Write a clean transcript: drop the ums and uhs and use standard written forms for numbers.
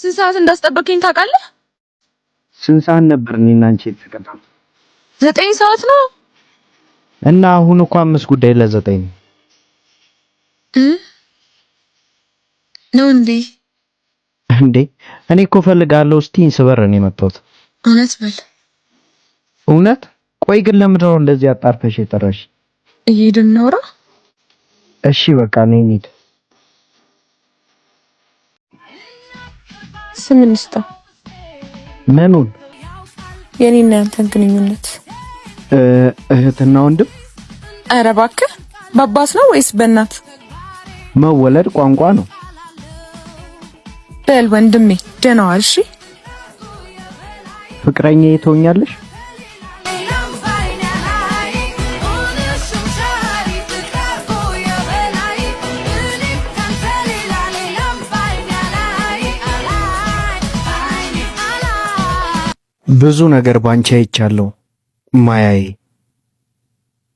ስንት ሰዓት እንዳስጠበቀኝ ታውቃለህ? ስንት ሰዓት ነበር እኔና አንቺ የተቀጣነው? 9 ሰዓት ነው። እና አሁን እኮ 8:55 ነው። ነው እንዴ? እንዴ፣ እኔ እኮ እፈልጋለሁ እስቲኝ ስበር ነው የመጣሁት። እውነት በል። እውነት? ቆይ ግን ለምንድን ነው እንደዚህ አጣርፈሽ የጠራሽ? እየሄድን እናውራ። እሺ በቃ ነይ እንሂድ። ስም እንስጠው። ምኑን? የኔና ያንተን ግንኙነት። እህትና ወንድም። ኧረ እባክህ፣ በአባት ነው ወይስ በእናት? መወለድ ቋንቋ ነው። በል ወንድሜ ደህና ዋል። እሺ። ፍቅረኛዬ ትሆኛለሽ? ብዙ ነገር ባንቺ አይቻለሁ ማያዬ።